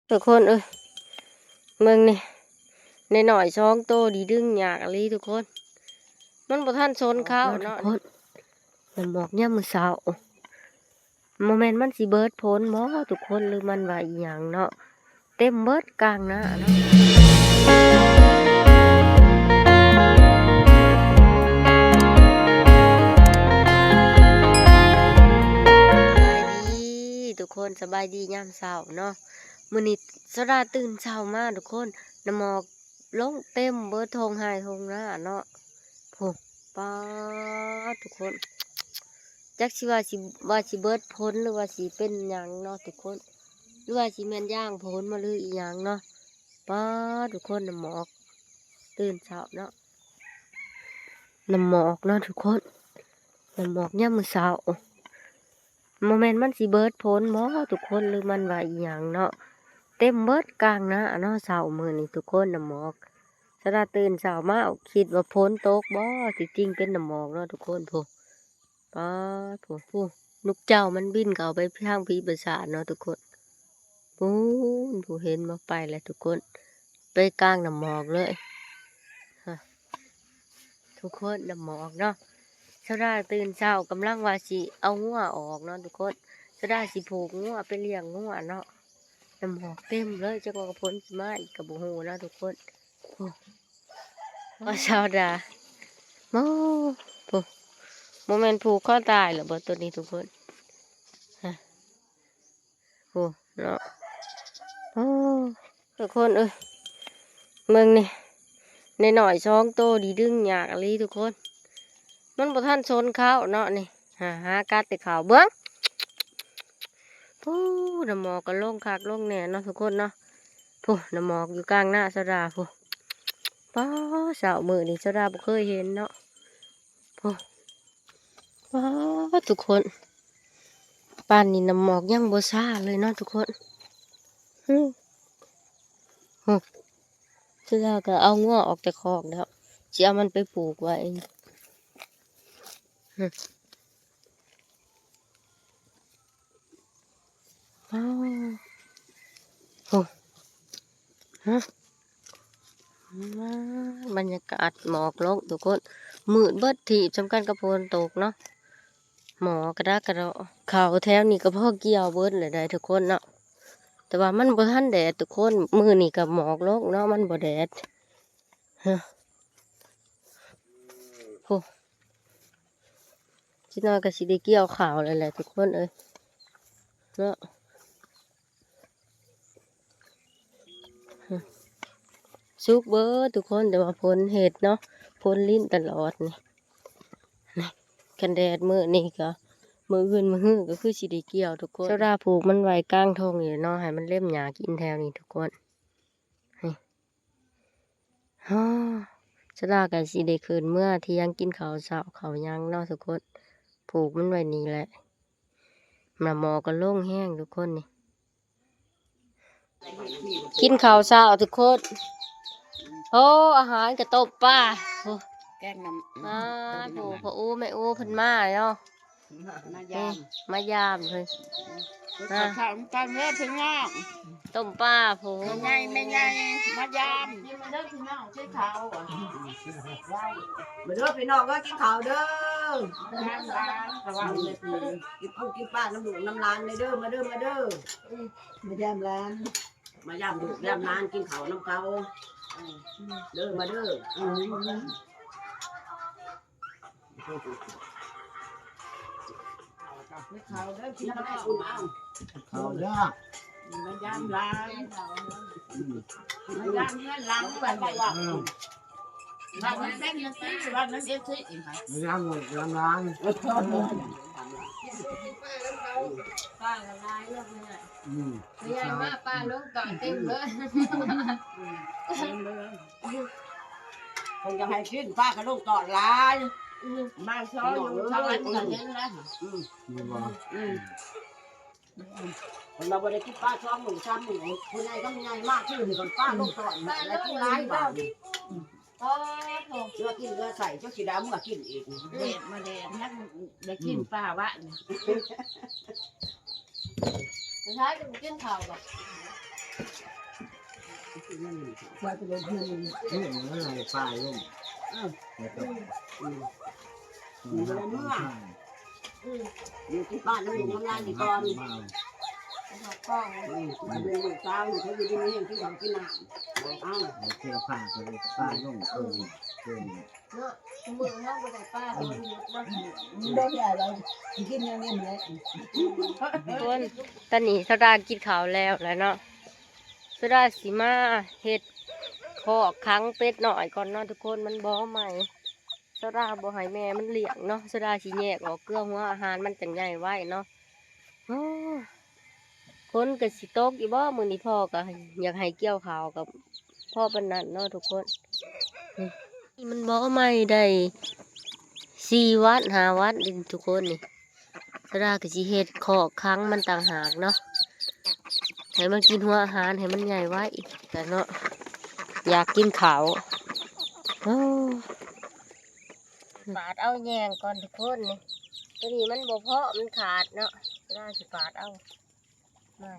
ທຸກຄົນເອີຍ ເບິ່ງນີ້ ນ້ອຍໆສອງໂຕນີ້ດຶງຍາກອີ່ຫຼີທຸກຄົນ. ມັນບໍ່ທັນຊົນເຂົ້າເນາະ ທຸກຄົນ. ນ້ຳໝອກຍາມມື້ເຊົ້າ ບໍ່ແມ່ນມັນຊິເບີດຝົນບໍທຸກຄົນ ຫຼືມັນວ່າອີ່ຫຍັງເນາະ. ເຕັມເບີດກາງນາເນາະ. ສະບາຍດີທຸກຄົນ ສະບາຍດີຍາມເຊົ້າເນາະ. ມື້ນີ້ສາວດາຕື່ນເຊົ້າມາທຸກຄົນ ນ້ຳໝອກລົງເຕັມເບີດທົ່ງໄຮ່ທົ່ງນາເນາະ. ໂອ້ ປາດທຸກຄົນ ຈັກຊິວ່າຊິ ວ່າຊິເບີດຝົນ ຫຼືວ່າຊິເປັນຫຍັງເນາະທຸກຄົນ ຫຼືວ່າຊິແມ່ນຢາງຝົນມາ ຫຼືອີ່ຫຍັງເນາະ. ປາດທຸກຄົນ ນ້ຳໝອກຕື່ນເຊົ້າເນາະ ນ້ຳໝອກເນາະທຸກຄົນ ນ້ຳໝອກຍາມມື້ເຊົ້າ. ບໍ່ແມ່ນມັນຊິເບີດຝົນບໍທຸກຄົນ ຫຼືມັນວ່າອີ່ຫຍັງເນາະ. ເຕັມເບີດກາງນາເນາະ ເຊົ້າມື້ນີ້ທຸກຄົນ ນ້ຳໝອກ. ສາວດາຕື່ນເຊົ້າມາຄິດວ່າຝົນຕົກບໍ ທີ່ຈິງເປັນນ້ຳໝອກເນາະທຸກຄົນ. ໂອ້ ປາດ ໂອ້ ໂອ້ ນົກເຈົ້າມັນບິນເຂົ້າໄປທາງຜີປາສາດເນາະທຸກຄົນ. ປູ້ນ ຜູ້ເຫັນບໍ່ ໄປແລ້ວທຸກຄົນ ໄປກາງນ້ຳໝອກເລີຍ. ຮະ ທຸກຄົນ ນ້ຳໝອກເນາະ. ສາວດາຕື່ນເຊົ້າກຳລັງວ່າຊິເອົາງົວອອກເນາະທຸກຄົນ ສາວດາຊິຜູກງົວໄປລ້ຽງງົວເນາະ. ນ້ຳໝອກເຕັມເລີຍ ຈັກວ່າຝົນຊິມາອີກກໍບໍ່ຮູ້ເນາະທຸກຄົນ. ໂອ້ ວ່າສາວດາ ໂອ້ ໂອ້ ບໍ່ແມ່ນຜູກຄໍຕາຍແລ້ວບໍໂຕນີ້ທຸກຄົນ. ຮະ ໂອ້ ເນາະ ໂອ້ ທຸກຄົນເອີຍ ເບິ່ງນີ້ ນ້ອຍໆສອງໂຕນີ້ດຶງຍາກອີ່ຫຼີທຸກຄົນ. ມັນບໍ່ທັນຊົນເຂົ້າເນາະນີ້ ຫາ ຫາກັດແຕ່ເຂົ້າ ເບິ່ງ. ໂອ້ ນ້ຳໝອກກໍລົງຄັກລົງແນ່ເນາະທຸກຄົນເນາະ. ໂອ້ ນ້ຳໝອກຢູ່ກາງນາສາວດາພຸ້ນ. ປາດ ເຊົ້າມື້ນີ້ສາວດາບໍ່ເຄີຍເຫັນເນາະ. ໂອ້ ປາດ ທຸກຄົນ ປານນີ້ນ້ຳໝອກຍັງບໍ່ຊາເລີຍເນາະທຸກຄົນ. ຫື ຫື ສາວດາກໍເອົາງົວອອກແຕ່ຄອກແລ້ວ ຊິເອົາມັນໄປຜູກໄວ້. ຫື ວ້າວ ໂອ້ ຮະ ວ້າວ ບັນຍາກາດໝອກລົງທຸກຄົນ ມືດເບິດທີບ ສ່ຳກັນກັບຝົນຕົກເນາະ. ໝອກກະດັກກະດໍ ເຂົ້າແຖວນີ້ກໍພໍກ່ຽວເບິດແລ້ວໄດ໋ທຸກຄົນເນາະ ແຕ່ວ່າມັນບໍ່ທັນແດດທຸກຄົນ. ມື້ນີ້ກໍໝອກລົງເນາະ ມັນບໍ່ແດດ. ຮະ ໂອ້ ຈັກໜ້ອຍກໍຊິໄດ້ກ່ຽວເຂົ້າແລ້ວແຫຼະທຸກຄົນເອີຍ ເນາະ. ສຸກເບິດທຸກຄົນ ແຕ່ວ່າຝົນເຮັດເນາະ ຝົນລິນຕະຫຼອດນີ້. ນີ້ ຄັນແດດມື້ນີ້ກໍ ມື້ອື່ນມື້ຮືກໍຄືຊິໄດ້ກ່ຽວທຸກຄົນ. ສາວດາຜູກມັນໄວ້ກາງທົ່ງນີ້ເນາະ ໃຫ້ມັນເລັມຫຍ້າກິນແຖວນີ້ທຸກຄົນ. ນີ້ ຮາ ສາວດາກໍຊິໄດ້ຂຶ້ນເມືອຖຽງກິນເຂົ້າເຊົ້າເຂົ້າຫຍັງເນາະທຸກຄົນ. ຜູກມັນໄວ້ນີ້ແຫຼະ ນ້ຳໝອກກໍລົງແຮງທຸກຄົນນີ້. ກິນເຂົ້າເຊົ້າທຸກຄົນ. ໂອ້ ອາຫານກະຕົ້ມປາ ໂອ້ ແກງນ້ຳ ອ່າ ໂອ້ ພໍ່ອູແມ່ອູເພິ່ນມາເນາະ. ມາຢາມ ມາຢາມເພິ່ນ ກິນເຂົ້ານຳກັນເດີພີ່ນ້ອງ. ຕົ້ມປາ ໂອ້ ແມ່ໃຫຍ່ ແມ່ໃຫຍ່ມາຢາມ ກິນມາເດີພີ່ນ້ອງ ກິນເຂົ້າ ມາເດີພີ່ນ້ອງເອີຍ ກິນເຂົ້າເດີ. ມາຢາມຫຼານ ກໍວ່າ ກິນປູກິນປານຳລູກນຳຫຼານເດີ ມາເດີ ມາເດີ ມາຢາມຫຼານ ມາຢາມລູກຢາມຫຼານ ກິນເຂົ້ານຳເຂົາເດີ ມາເດີ. ເຂົ້າເດີພີ່ນ້ອງ ເຂົ້າເດີ ມາຢາມຫຼານ ມາຢາມເຮືອນຫຼັງ ເອີ ບ້ານນັ້ນເປັນຈັ່ງຊີ້ ບ້ານນັ້ນເອັດຊີ້ ມາຢາມລູກຢາມຫຼານ ປາກໍຫຼາຍເນາະ ອືມ ໃຫຍ່ມາປາລົງຕອນເຕັມເລີຍ ເພິ່ນຢາກໃຫ້ກິນ ປາກໍລົງຕອນຫຼາຍ ອືມ ມາຊອຍຢູ່ສະຫວັນກໍເຫັນແລ້ວ ອືມ ອືມ ເພິ່ນວ່າບໍ່ໄດ້ກິນປາສອງມື້ສາມມື້ ຜູ້ໃຫຍ່ກໍໃຫຍ່ມາຄືນີ້ ປາລົງຕອນ ປາລົງຫຼາຍບາດນີ້. ອໍ ໂທ້ ເຫຼືອກິນເຫຼືອໃຊ້ ເຈົ້າຊິໄດ້ເອົາເມືອກິນອີກ ແດດມາແດດ ຍັງໄດ້ກິນປາວະນີ້ ສຸດທ້າຍກໍບໍ່ກິນເຂົ້າບໍ? ວ່າຈະໄດ້ເຮືອນ ເຮືອນມັນໄຫຼປ່າລົງ ເອີ ແລ້ວກໍ ອືມ ເມືອ ອືມ ຢູ່ທີ່ບ້ານນ້ຳລູກນ້ຳຫຼານນີ້ກ່ອນ ອືມ ເປັນລູກສາວ ໃຫ້ຢູ່ດີມີແຮງ ກິນເຂົ້າກິນນ້ຳ ເອົາ ເອົາເຄື່ອງຜ້າກໍໄດ້ປ່າລົງ ເອີ ເອີ ເນາະ ມື້ເຮົາບໍ່ໄດ້ປາ ອືມ ກໍບໍ່ໄດ້ເນາະ ບໍ່ໄດ້ແລ້ວ ກິນຢ່າງນີ້ແຫຼະ ທຸກຄົນ ຕອນນີ້ສາວດາກິນເຂົ້າແລ້ວແຫຼະເນາະ ສາວດາຊິມາເຮັດຄອກຂັງເປັດນ້ອຍກ່ອນເນາະທຸກຄົນ ມັນບໍ່ໃໝ່ ສາວດາບໍ່ໃຫ້ແມ່ມັນລ້ຽງເນາະ ສາວດາຊິແຍກອອກເກືອຫົວອາຫານມັນຈັ່ງໃຫຍ່ໄວ້ເນາະ ໂອ້ ຝົນກໍຊິຕົກຢູ່ບໍ່ ມື້ນີ້ພໍ່ກໍຢາກໃຫ້ກ່ຽວເຂົ້າກໍພໍປານນັ້ນເນາະທຸກຄົນ ນີ້ມັນບໍ່ໃໝ່ໄດ້ສີ່ວັນຫ້າວັນເດ້ທຸກຄົນນີ້ ສາວດາກໍຊິເຮັດຄອກຂັງມັນຕ່າງຫາກເນາະ ໃຫ້ມັນກິນຫົວອາຫານໃຫ້ມັນໃຫຍ່ໄວແຫຼະເນາະ ຢາກກິນເຂົ້າ ໂອ້ ປາດເອົາແຍງກ່ອນທຸກຄົນນີ້ ໂຕນີ້ມັນບໍ່ເພາະ ມັນຂາດເນາະ ລາວຊິປາດເອົາໃໝ່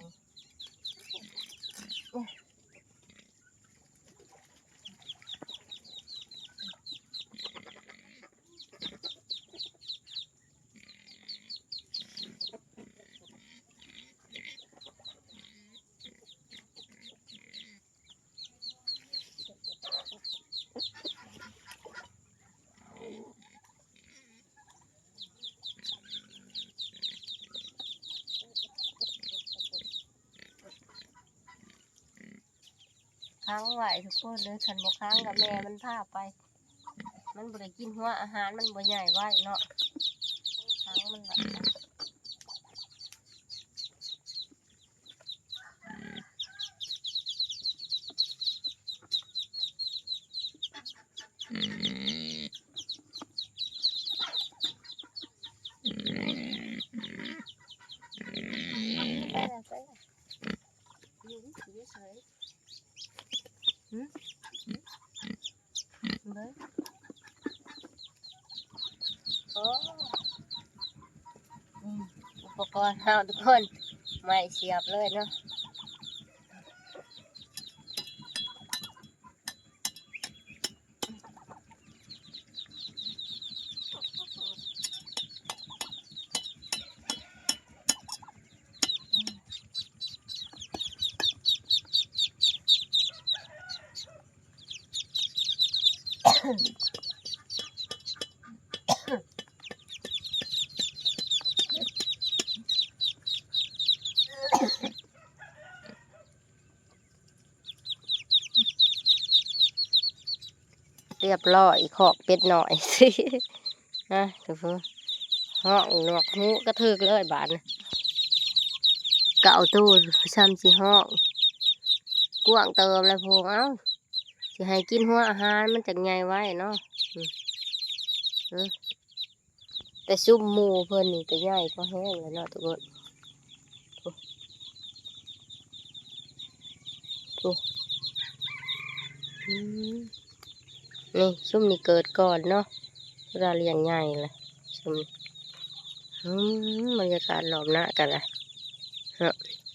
ຂັງໄວ້ທຸກຄົນເດີ ຄັນບໍ່ຂັງກໍແມ່ມັນພາໄປ ມັນບໍ່ໄດ້ກິນຫົວອາຫານ ມັນບໍ່ໃຫຍ່ໄວເນາະ ຂັງມັນໄວ້ ໄປລະ ໄປລະ ຢູ່ ຢູ່ໃສ? ຫຶ? ເບິ່ງ ໂອ້ ອືມ ອຸປະກອນເຮົາທຸກຄົນ ໄມ້ສຽບເລີຍເນາະ. ຮຽບຮ້ອຍ ຄອກເປັດນ້ອຍ ຮະ ທຸກຄົນ ຮ້ອງໜວກຫູກະເຖິກເລີຍບາດນີ້ ເກົ້າໂຕ ຊ່ຳຊິຮ້ອງ ກວ້າງເຕີບແລ້ວໂພງ ເອົ້າ ຊິໃຫ້ກິນຫົວອາຫານມັນຈັ່ງໃຫຍ່ໄວເນາະ ອືມ ເອີ. ແຕ່ຊຸມໝູ່ເພິ່ນນີ້ກໍໃຫຍ່ພໍແຮງແລ້ວເນາະທຸກຄົນ ໂອ້ ໂອ້ ອືມ ນີ້ຊຸມນີ້ເກີດກ່ອນເນາະ ເວລາລ້ຽງໃຫຍ່ລະຊຸມ ອືມ ບັນຍາກາດລອບໜ້າກັນລະເນາະ.